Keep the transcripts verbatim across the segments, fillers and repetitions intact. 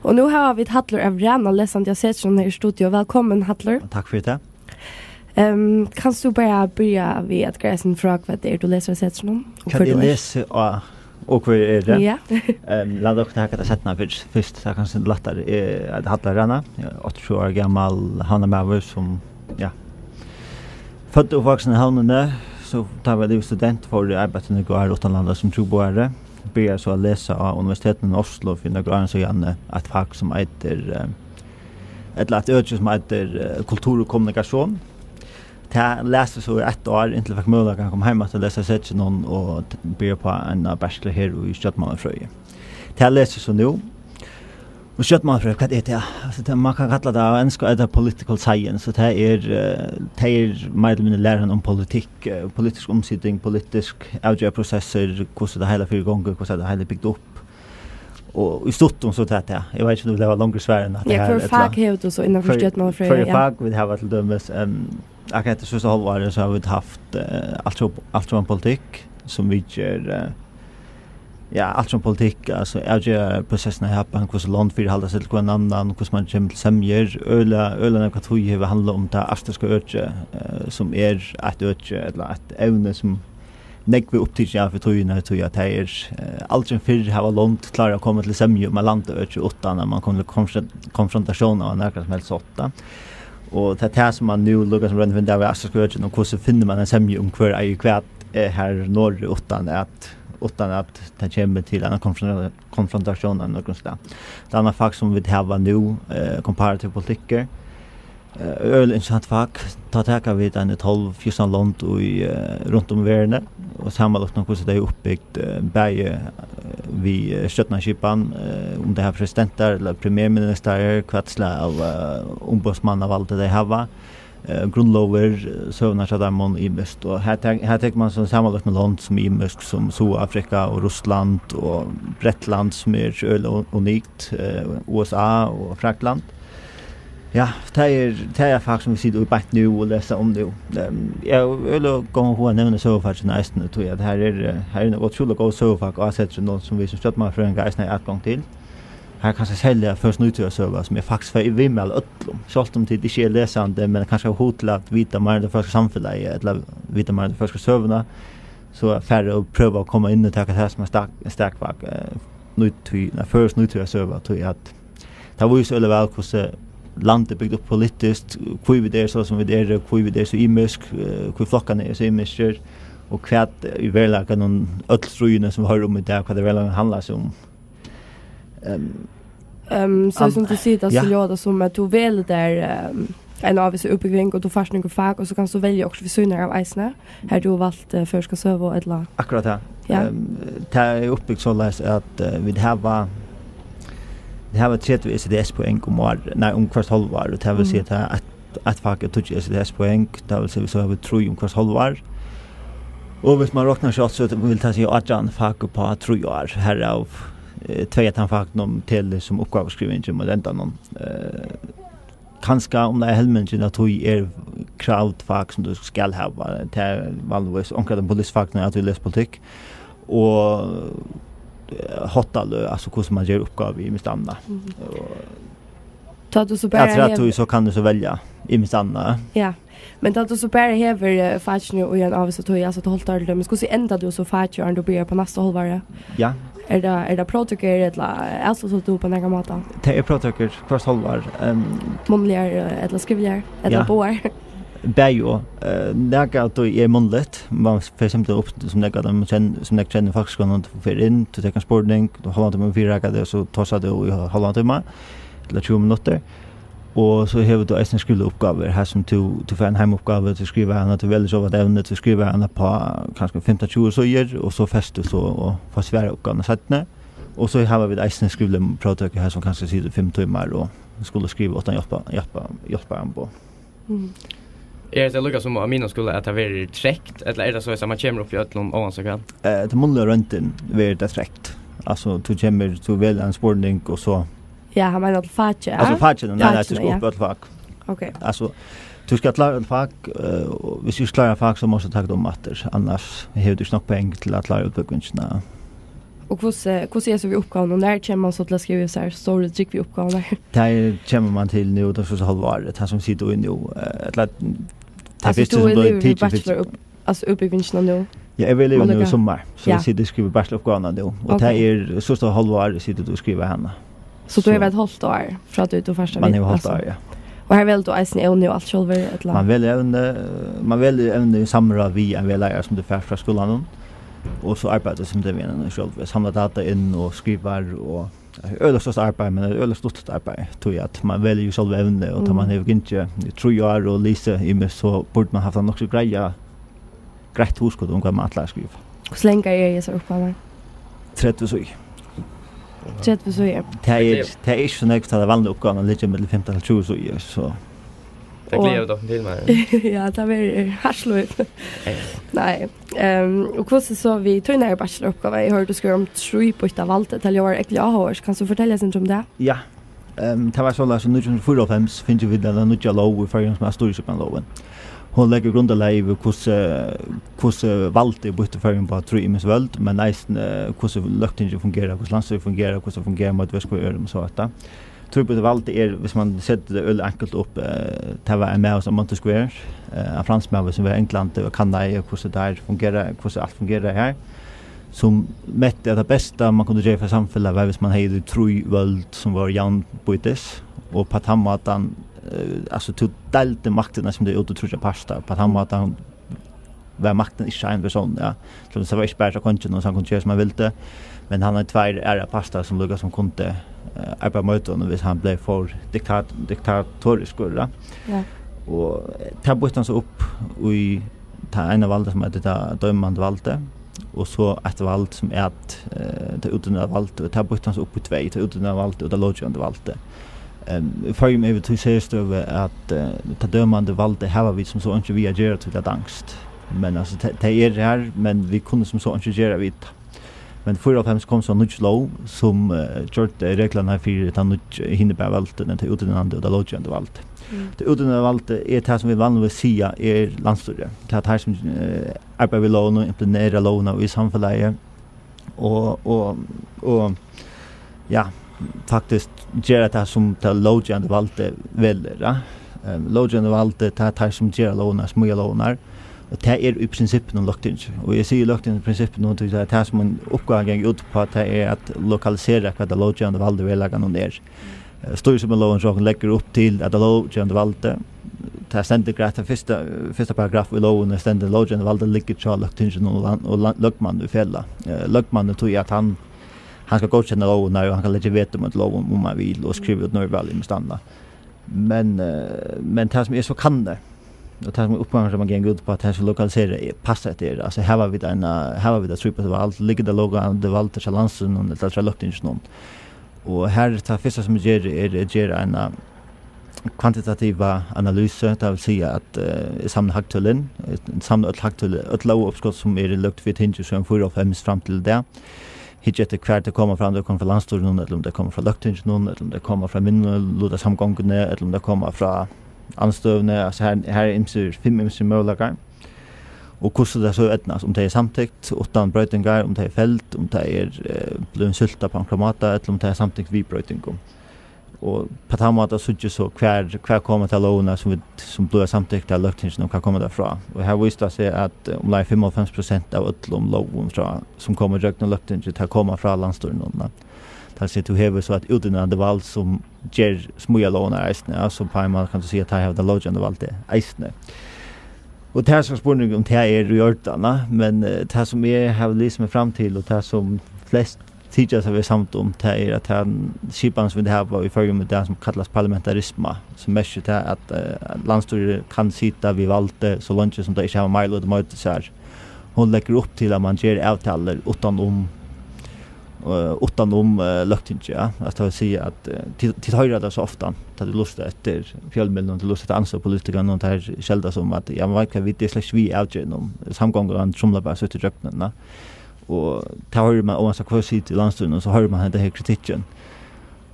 Og nú hava vit Hallur av Rana lesandi á Setrinum her í studio. Velkomin, Hallur. Takk fyri tað. Ehm, kanst tú bara byrja við at greiða okkum frá, hvat tað er, tú lesur á Setrinum, og Hvat hvør eg tú ert? lesi á, og hvør eg eri? Ja. Ehm, lat okkum taka tað seinna fyrst, fyrst, tað er kanska lættari. Eg eiti Hallur Rana, eg eri áttaogtjúgu ára gamal havnarmaður sum, ja, føddur og uppvaksin í Havnini. So tá eg var liðugur student, fór eg í arbeiði í nøkur ár uttanlanda sum trúboðari. Byrjaði so at lesa á Universitetinum í Oslo fyri nøkur árum síðani, eitt fak sum eitur, eh, ella eitt øki sum eitur, eh, kultur og kommunikasjon. Tað las eg so í eitt ár, inntil eg fekk møguleikan at koma heim aftur at lesa á Setrinum og t-, byrja uppá ein bachelor her í stjórnmálafrøði. Tað lesi eg so nú. Og stjórnmálafrøði, hvat er tað? Altso, tað, man kann kalla tað, á ensku er tað political science, og tað er, eh, tað er meir ella minni læran um politikk, eh, politisk umsiting, politisk avgerðarprosessir, hvussu tað heila fer í gongd, hvussu tað heila er bygt upp. Og í stuttum so tað, tað. Eg veit ikki, um tað var longri svar enn at Ja, tað her, hvør ella fak hevur tú so innanfyri Hvør, stjórnmálafrøði, hvør ja? fak vit hava til dømis, em, akkurat hetta síðsta hálva árið, so hava vit havt, eh, altjóða, altjóða politikk, sum viðger, eh, ja, altjóða politikk, altso avgerðarprosessina her, hvussu lond fyrihalda seg til hvønn annan, hvussu man kemur til semjur, øgiliga, øgiliga nógv av tí hevur handlað um tað arktiska økið, eh, sum er eitt øki, ella eitt evni, sum nógv er upptikin av í tíðini, tí at tað er, eh, aldrin fyrr hava lond klárað at koma til semju um eitt landaøki uttan at man kom til konfron-, konfrontasjón av nakran sum helst hátt. Og tað er tað sum man nú lukkar sum roynir at finna av í arktiska økinum, og hvussu finnur man ein semju um hvør eigur hvat, eh, her norðuri uttan at, uttan at tað kemur til ein konfron-, konfrontasjón av nøkrum slag. Tað annað fak sum vit hava nú, eh, komparativ politikkur, Eh, øgiliga interessant fak. Tá taka vit eini tólv, fjúrtan lond í, eh, runt um í verðini og samanlíkna hvussu tey eru uppbygd, eh, bæði, eh, við, eh, stjórnarskipan, eh, um tey hava presidentar ella premierministarar, hvat slag av, eh, umboðsmannavaldi tey hava, eh, grundlógir, eh, søgurnar hjá teimum ymiskt. Og her tek-, her tekur man so samanlíkna lond sum ymisk, sum Suðurafrika og Russland og Bretland, sum er øgiliga u-, unikt, eh, U S A og Frakland. Ja, tað er, tað er fak sum vit sita í beint nú og lesa um nú. Ehm, eg havi øgiliga góðan hug at nevna søgufakini eisini, tí at her er, eh, her er nógv ótrúliga góð søgufak á Setrinum, sum vit sum stjórnmálafrøðingar eisini hava atgongd til. Her er kanska serliga føroysk nútíðarsøga, sum eg faktiskt fari at viðmæla øllum, sjálvt um tit ikki eru lesandi, men kanska hava hug til at vita meira um tað føroyska samfelagið, ella vita meira um ta føroysku søguna, so fara og prøva at koma inn og taka tað sum eitt stak-, stakfak, eh, nútíð-, nei, føroysk nútíðarsøga, tí at tað vísir øgiliga væl, hvussu landið er bygt upp politiskt, hví vit eru so, sum vit eru, hví vit eru so ymisk, eh, hví flokkarnir eru so ymiskir, og hvat í veruleikanum øll stríðini, sum vit hoyra um í dag, hvat í veruleikanum handla seg um. Ehm, Ehm, so an-, sum tú sigur, tað ja. So ljóðar tað sum at tú velur tær, ehm, eina ávísa útbúgving, og tú fært nøkur fak, og so kanst tú velja okkurt við síðuna av eisini. Her tú valt, eh, føroyska søgu, ella Akkurát tað. Ja. Ehm, tað er uppbygt soleiðis at, eh, vit hava, vit hava tretivu E C T S-poeng um ár, nei, um hvørt hálvár, og tað vil Mm. siga at tað er eitt, eitt fak er tíggju E C T S-poeng, tað vil siga, so hava vit trý um hvørt hálvár. Og hvis man roknar seg, so vil tað siga átjan fak upp á trý ár, herav, eh, tvey av teimum fakunum telur sum uppgávuskriving í endanum. Eh, kanska um tað er helmingin av tí er kravd fak sum tú skal hava. Tað er vanligvis onkur av teimum politisku fakunum at tú lesur politikk. Og, eh, háttaløg, altso hvussu man ger uppgávu í mist annað. Mhm. Og Tá tú so bara Afturat hevur tí, so kann tú so velja ymiskt annað. Ja. Men tá tú so bara hevur, eh, fakini í ein ávísa tíð, altso eitt hálvt ár til dømis, hvussu endar tú so fakið, áðrenn tú byrjar uppá næsta hálvárið? Ja. Er tað, er tað próvtøkur, ella avsluttar tú uppá nakran máta? Tað er próvtøkur hvørt hálvár. Ehm, Munnligar, eh, ella skrivligar, ella Ja. báðar? Bæði og, eh, nakað av tí er munnligt. Man fer simpelthen upp, sum nakað av teimum kenn-, sum nakað kenna í fólkaskúlanum, tú fer inn, tú tekur ein spurning, tú hálvan tíma fyrireikar teg, og so tosar tú í hálvan tíma, ella tjúgu minuttir. Og so hevur tú eisini skrivligar uppgávur, har sum tú, tú fært eina heimauppgávu, tú skrivar hana, tú velur so eitt evni, tú skrivar hana uppá kanska fimtan tjúgu síður, og so fært tú so og fært svarað uppgávuna seinni. Og so hava vit eisini skrivligar próvtøkur her, sum kanska situr fimm tímar og skulu skriva uttan hjálpa-, hjálpa-, hjálparamboð. Mm. Er hetta líka sum á miðnámsskúla, at tað verður trekt, ella er tað soleiðis, at man kemur upp í øllum óansæð hvat? Eh, til munnliga royndin verður tað trekt. Altso, tú kemur, tú velur ein spurning, og so Ja, hann meinar til fakið, Altso, ja? fakið, nei, nei, tú Fakið, skalt ja. upp í øll fak. Ok. Altso, tú skalt klára øll fak, eh, og viss tú ikki klárar fak, so mást tú taka tað umaftur. Annars hevur tú ikki nokk poeng til at klára útbúgvingina. Og hvussu, hvussu er so við uppgávunum? Nær kemur mann so til at skriva sær stóru, drúgvu uppgávurnar? Tað er, kemur mann til nú, tað er so hálva árið, tað sum situr í nú, eh, ella, tað Altso, fyrsta tú sum er blívur liðugur við tekin fyri bachelor upp-, altso, útbúgvingina nú? Ja, eg vil liðugur nú í Mállæra. Summar, so Ja. eg siti og skrivi bachelor uppgávuna nú. Og Ok. tað er, síðsta hálva árið situr tú og skrivar hana. So tú So hevur eitt hálvt ár frá tí tú fært at Man vita, hevur hálvt altso. ár, ja. Og her velur tú eisini evni og alt sjálvur, ella? Man velur evni, man velur evni í samráð við ein vegleiðara sum tú fært frá skúlanum. Og so arbeiðir tú sum tað við henni sjálv. Samlar data inn og skrivar og øgiliga stórt arbeiði, men er øgiliga stuttligt arbeiði. Tí at man velur jo sjálv evni, og tá man Mm. hevur gingið í trý ár og lisið ymiskt, so burdi man havt ein nokk so greiða, greitt hugskot um hvat man ætlar at skriva. Hvussu langar eru hesar uppgávur? Tretivu síður. Tretivu síður. Tað er, tað er ikki so nógv, tá tað er vanliga uppgávan at liggja millum fimtan til tjúgu síður, so. Tað gleði eg meg til, Marin. Ja, tað verður hart lív. Nei. Ehm, og hvussu so við tínari bacheloruppgávu? Eg hoyrdi, tú skrivar um trý býtt av valdi. Tað ljóðar ógvuliga áhugavert. Kanst tú fortelja eitt sindur um tað? Ja. Ehm, tað var soleiðis, at í nítjan hundrað og fýraoghálvfems fingu vit eina nýggja lóg í Føroyum, sum er stýrisskipanarlógin. Hon leggur grundarlagið yvir, hvussu, hvussu valdið er býtt í Føroyum upp á trý ymisk vøld, men eisini, eh, hvussu Løgtingið fungerar, hvussu landsstýrið fungerar, hvussu tað fungerar mótvegis hvør øðrum og so aftur. Trý býtt av valdi er, hvis man setur tað øgiliga enkelt upp, eh, tað var ein maður sum Montesquieu, eh, ein franskur maður sum var í Onglandi og kannaði, hvussu tað fungerar, hvussu alt fungerar her, sum metti, at tað besta, man kundi gera fyri samfelagið, var, hvis man hevði trý vøld, sum vóru javnbýtis, og á tann mátan, eh, altso, tú deildi maktina sum tey út í tríggjar partar. Á tann mátan var maktin ikki hjá einum persóni, ja. So tað var ikki bara hjá konginum, so hann kundi gera, sum hann vildi, men hann hevði tveir aðrar partar, sum líka sum kundi, eh, arbeiða móti honum, hvis hann bleiv for diktat-, diktatoriskur, ja. Ja. Og, eh, tað býtti hann so upp í tað eina valdið, sum eitur tað dømandi valdið, og so eitt vald, sum er, eh, tað útinnandi valdið, og tað býtti hann so upp í tvey, tað útinnandi valdið og tað lóggevandi valdið. Ehm, í Føroyum eru vit í tí serstøðu, at, eh, tað dømandi valdið hava vit sum so einki við at gera, tí tað er danskt. Men, altso, tað, tað er her, men vit kunnu sum so einki gera við tað. Men fýraoghálvfems kom so nýggj lóg, sum, eh, gjørdi reglurnar fyri tað nýggj, hini bæði valdini, tað útinnandi og tað lóggevandi valdið. Mm. Tað útinnandi valdið er tað, sum vit vanligvis siga er landsstýrið. Tað er teir, sum, eh, arbeiða við lógina, implementera lógina í samfelagið. Og, og, og, ja, faktiskt gera tað, sum tað lóggevandi valdið velur, ja. Eh, lóggevandi valdið, tað er teir, sum gera lógirnar, smíða lógirnar. Og tað er í prinsippinum Løgtingið. Og eg sigi Løgtingið í prinsippinum, tí tað er tað, sum ein uppgáva gongur út uppá, tað er at lokalisera, hvat tað lóggevandi valdið veruliga nú er. Eh, stýrisskipanarlógin hjá okkum leggur upp til, at tað lóggevandi valdið, tað stendur greitt, tað fyrsta, fyrsta paragraf í lógini stendur, lóggevandi valdið liggur hjá Løgtinginum og land-, og land-, løgmanni í felag. Eh, løgmanni, tí at hann, hann skal góðkenna lógirnar, og hann kann leggja veto móti lógum, um hann vil, og skriva út nýval ymiskt annað. Men, eh, men tað, sum eg so kanni, og tað, sum uppgávan, sum man gongur út uppá, tað, sum lokalisera, er, passar hetta her. Altso, hava vit eina, hava vit eitt trý býtt vald, liggur tað lóggevandi valdið hjá landsstýrinum ella hjá Løgtinginum? Og her, tað fyrsta, sum eg geri, er, eg geri eina kvantitativa analysu, tað vil siga, at, eh, eg samli hagtøl inn, eg samli øll hagtøl, øll lóguppskot, sum eru løgd fyri tingið síðan fýraoghálvfems fram til í dag. Hyggi eftir, hvar tey koma frá, um tey koma frá landsstýrinum, ella um tey koma frá Løgtinginum, ella um tey koma frá minnilutasamgonguni, ella um tey koma frá andstøðuni. Altso, her, her eru ymsir, fimm ymsir møguleikar. Og hvussu tað so eydnast, um tað er samtykt uttan broytingar, um tað er felt, um tað er, eh, blivið syltað á onkran máta, ella um tað er samtykt við broytingum. Og á tann máta síggi eg so, hvar, hvar koma tær lógirnar, sum vit, sum blíva samtyktar av Løgtinginum, hvar koma tær frá? Og her vísir tað seg, at, eh, umleið fimmoghálvfems prosent av øllum lógum frá, sum koma ígjøgnum Løgtingið, tær koma frá landsstýrinum. Tað vil siga, tú hevur so eitt útinnandi vald, sum ger, smíðar lógirnar eisini, ja, so á ein máta kanst tú siga, at teir hava tað lóggevandi valdið eisini. Og tað er so spurningur, um tað er í ordan, ja, men, eh, tað, sum eg havi lisið meg fram til, og tað, sum flest tykjast at vera samd um, tað er, at tann skipan, sum vit hava í Føroyum í dag, sum kallast parlamentarisma, sum merkir tað, at, eh, landsstýrið kann sita við valdi, so leingi sum tað ikki hevur meiriluta móti sær. Hon leggur upp til, at man ger avtalur uttan um, eh, uttan um, eh, Løgtingið, ja. Altso, tað vil siga, at, eh, tit, tit hoyra tað so ofta, tá tit lurta eftir fjølmiðlum, tit lurta eftir andstøðupolitikarunum, og teir skeldast um, at, ja, men veit hvat, vit eru slett ikki við í avgerðunum, samgongan trumlar bara so ígjøgnum, ja. Og tað hoyrir man, óansæð hvør situr í landsstýrinum, so hoyrir man henda her kritikkin.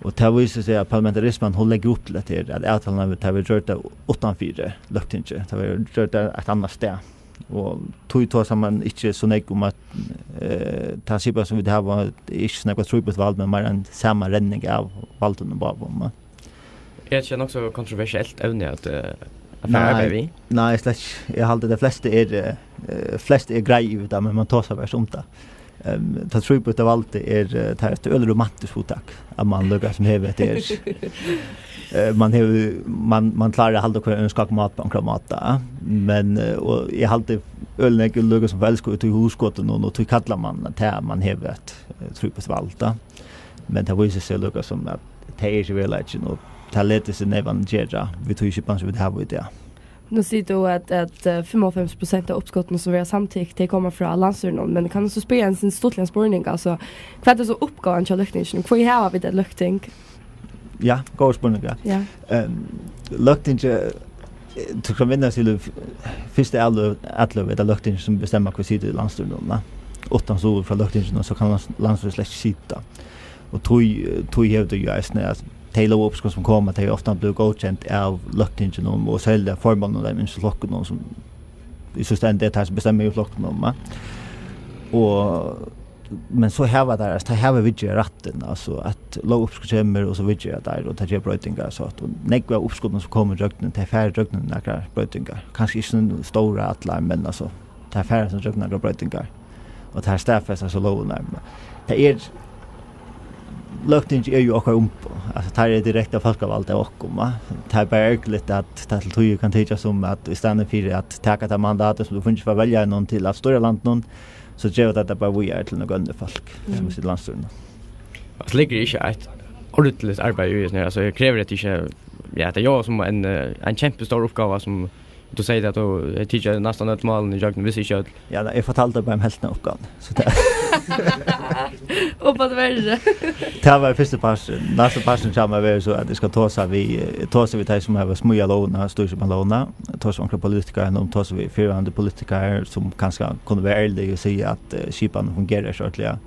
Og tað vísir seg, at parlamentarisman, hon leggur upp til hetta her, at avtalurnar, tær verða gjørdar uttanfyri Løgtingið, tær verða gjørdar eitt annað stað. Og tí tosar man ikki so nógv um, at, eh, tað skipan, sum vit hava, er ikki so nógv eitt tríbýtt vald, men meira ein samanrenning av valdunum báðum, ja. Er tað ikki nokk so kontroversielt evni at, eh, at fara Nei, arbeiða við? Nei, slett ikki. Eg haldi, at tey flestu er, eh, flestu er greið yvir tað, men man tosar bara ikki um tað. Ehm, tað tríbýtta valdið er, eh, tað er eitt øgiliga romantiskt hugtak, at man líkasum hevur hetta her. Eh, man hevur, man, man klárar at halda hvør ein skakk mat á onkran máta, men, eh, og eg haldi øgiliga nógv líkasum forelskað í tí hugskotinum, og, og tí kallar man tað, at man hevur eitt, eh, tríbýtt vald, tá. Men tað vísir seg líkasum, at tað er ikki veruleikin, og tað letur seg neyvan gera við tí skipan, sum vit hava í dag. Nú sigur tú, at, at, eh, fimmoghálvfems prosent av uppskotunum, sum verða samtykt, tey koma frá landsstýrinum, men kann eg so spyrja ein sindur stuttligan spurning, altso, hvat er so uppgávan hjá løgtinginum? Hví hava vit eitt løgting? Ja, góður spurningur. Ja. Ehm, løgtingið, eh, tú kann vinna til f-, fyrstu atløgu, atløgu, er tað løgtingið, sum bestemmar, hvør situr í landsstýrinum, na? Uttan so frá løgtinginum, so kann lands-, landsstýrið slett ikki sita. Og tí, tí hevur tú jú eisini, at tey lóguppskot, sum koma, tey eru ofta blivin góðkend av løgtinginum, og serliga formanninum av teimum ymsu flokkunum, sum í síðsta enda er tað, sum bestemmar í flokkunum, va? Og, men so hava teir, altso, teir hava viðgerðarrættin, altso, at lóguppskot kemur, og so viðgera teir, og teir gera broytingar, so at, og nógv av uppskotunum, sum koma í gjøgnum, tey fara í gjøgnum nakrar broytingar, kanska ikki so stórar allar, men, altso, tær fara so gjøgnum nakrar broytingar, og tær staðfesta so lógirnar. Men tað er, løgtingið er jú okkara umboð, altso, teir eru direkta fólkavald av okkum, va? Tað er bara ergiligt, at tað til tíðir kann tykjast sum, at í staðin fyri at taka tað mandatið, sum tú fingið frá veljarunum til at stýra landinum, so geva teir tað bara víðari til nøkur onnur fólk, sum Mm. sita í landsstýrinum. Altso, liggur ikki eitt ordiligt arbeiði í hesum her? Altso, krevur hetta ikki, ja, tað er jú sum ein, eh, ein kjempestór uppgáva, sum Tú sigur at tú, eh, tekur næstan øll málini í gjøgnum, hvis ikki øll. Ja, nei, eg fortaldi bara um helvtina av uppgávuni, so tað Og bara verri. Tað var fyrsti parturin. Næsti parturin hjá mær verður so, at eg skal tosa við, eh, tosa við tey, sum hava smíðað lógina, stýrisskipanarlógina, tosa við onkrar politikarar, nú tosa við fyrrverandi politikarar, sum kanska kunnu vera ærlig og siga, at, eh, skipanin fungerar ikki ordiliga.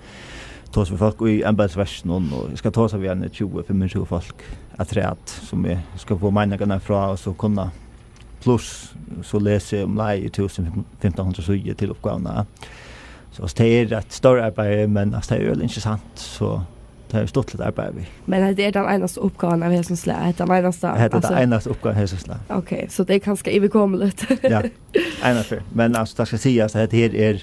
Tosa við fólk í embætisverkinum, og eg skal tosa við eini tjúgu, fimmogtjúgu fólk afturat, sum eg skal fáa meiningarnar frá, og so kunna Pluss, so lesi eg umleið í túsund, fimtan hundrað síður til uppgávuna. So, altso, tað er eitt stórarbeiði, men, altso, tað er øgiliga interessant, so tað er stuttligt at arbeiða við. Men hetta er tann einasta uppgávan av hesum slag, hetta er tann einasta, Hetta er altso, tann einasta uppgávan av hesum slag. Ok, so tað er kanska yvirkomiligt. Ja, eina ferð. Men, altso, tað skal sigast, at hetta her er,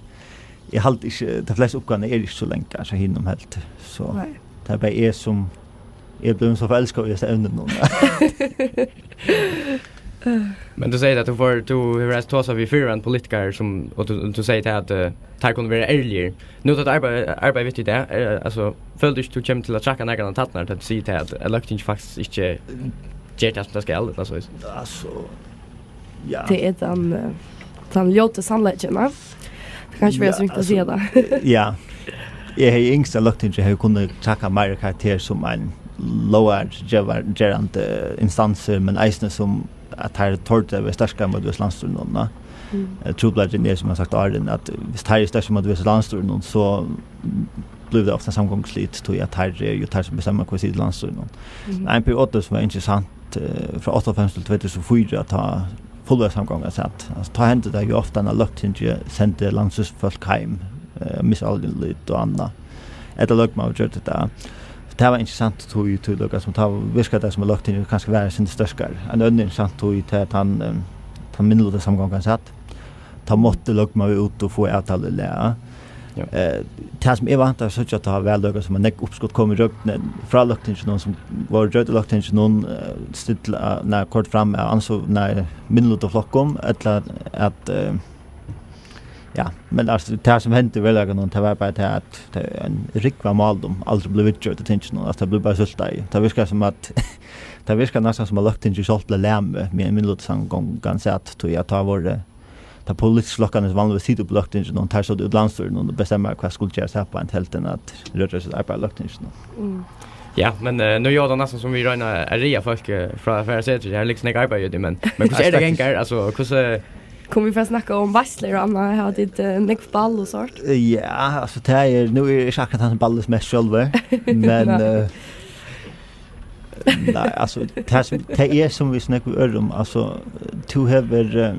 eg haldi ikki, tær flestu uppgávurnar eru ikki so langar, so hinum heldur. So, Nei. Tað er bara eg sum, eg eri blivin so forelskaður í hesum evninum. Men tú sigur at tú fór, tú hevur eisini tosað við fyrrverandi politikarar sum, og tú, tú sigur til at, eh, teir kunnu vera ærligir. Nú tá tú arbeiðir, arbeiðir við tí í dag, eh, altso, følir tú ikki, tú kemur til at trakka nakran av tærnar, tá tú sigur til at, at Løgtingið faktiskt ikki ger tað sum tað skal, ella so? Altso, ja. Tað er tann, eh, tann ljóti sannleikin, va? Tað kann ikki vera Ja, so ringt at altso, siga tað. Ja. Eg hevði ynskt, at Løgtingið hevði kunnað taka meira karakter sum ein lógargevar-, gerandi instansur, men eisini sum at teir tordu at vera sterkari móti landsstýrinum, na. Mm. Eh, trupulleikin er, sum eg havi sagt áðrenn, at viss teir eru sterkir móti landsstýrinum, so blívur tað ofta samgonguslit, tí at teir eru jú teir, sum bestemma, hvør situr í landsstýrinum. Mhm. Ein periodi, sum var interessant, eh, frá áttaoghálvfems til tvey túsund og fýra, tá fullveldissamgongan sat. Altso, tá hendi tað jú ofta, at Løgtingið sendi landsstýrisfólk heim, eh, misálit og annað. Ella løgmaður gjørdi tað. Tað var interessant, tí, tí líkasum tá virkar tað sum, at Løgtingið kanska var eitt sindur sterkari. Ein onnur interessant tíð, tað er tann, eh, tann minnilutasamgongan sat. Tá mátti løgmaður út og fáa avtalu í lag. Ja. Eh, tað sum eg væntaði at síggja, tá var líkasum, at nógv uppskot kom í gjøgnum frá Løgtinginum, sum vóru gjørd í Løgtinginum, eh, stilla, nei, koyrd fram av anso-, nei, minnilutaflokkum, ella at, eh, ja, men altso, tað sum hendi í veruleikanum, tað var bara tað, at tað er ein rúgva mál, sum aldri bleiv viðgjørd í tinginum, altso, tað bleiv bara súltaði. Tað virkar sum at, tað virkar næstan sum, at Løgtingið sjálvt bleiv lamið, meðan minnilutasamgongan sat, tí at tá vóru, tá politisku flokkarnir, sum vanliga sita uppi í Løgtinginum, teir sótu úti í landsstýrinum og bestemma, hvat skuldi gerast her, heldur enn at røra sítt arbeiði í Løgtinginum. Mm. Ja, men, eh, nú er tað næstan sum vit royna at ræða fólk, eh, frá at fara seg til, her liggur nógv arbeiði í tí, men, men hvussu er tað, Nei, faktiskt. Gengur? Altso, hvussu Kunnu vit fara at snakka um veitslur og annað? Hava tit, eh, nógv ball og sovorðið? Ja, altso, tað er, nú eri eg ikki akkurát tann, sum ballast mest sjálvur, men, Nei. eh, nei, altso, tað sum, tað er, sum vit snakka um, altso, tú hevur, eh,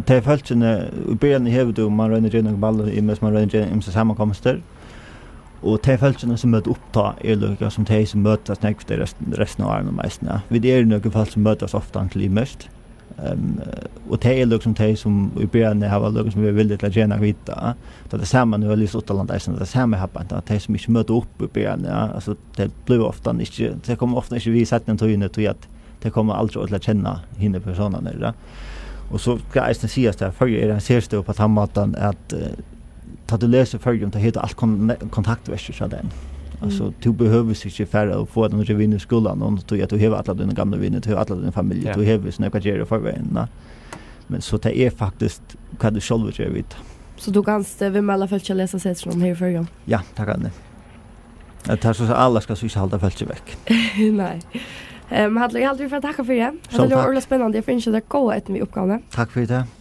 Tey fólkini, í byrjanini hevur tú, man roynir at gera nøkur ball, í mest man roynir at gera ymsar samankomstir. Og tey fólkini, sum møta upp tá, eru líka sum tey, sum møtast nógv tey rest-, restina av árinum eisini, ja. Vit eru nøkur fólk, sum møtast ofta til ymiskt. Ehm, og tey eru líka sum tey, sum í byrjanini hava líka sum verið villig til at gera nakað við tað. Tað er tað sama nú, eg lesi uttanlanda eisini, tað er tað sama her, bara, tey, sum ikki møta upp í byrjanini, ja. Altso, tey blíva ofta ikki, tey koma ofta ikki við seinni tíðini, tí at tey koma aldri til at kenna hinar persónarnar, ja. Og so skal eisini sigast, at Føroyar er ein serstøða á tann mátan, at, eh, tá tú lesur í Føroyum, tá hevur tú alt kon-, kontaktverkið hjá teimum. Altso, mm, tú behøvist ikki fara og fáa tær nýggjar vinir í skúlanum, tí at tú hevur allar tínar gamlu vinir, tú hevur alla tína familju, ja, tú hevur so nógv at gera í forvegin, ja. Men so tað er faktiskt, hvat tú sjálvur ger við tað. So tú kanst, eh, viðmæla fólki at lesa á Setrinum her í Føroyum? Ja, tað kann eg. Eh, tað er so, so allar skal so ikki halda fólki vekk. Nei. Ehm, Hallur, eg haldi, vit fara at takka fyri tað. Sjálv takk. Hetta var øgiliga spennandi. Eg fái ynskja tær góða eydnu við uppgávuni. Takk fyri tað.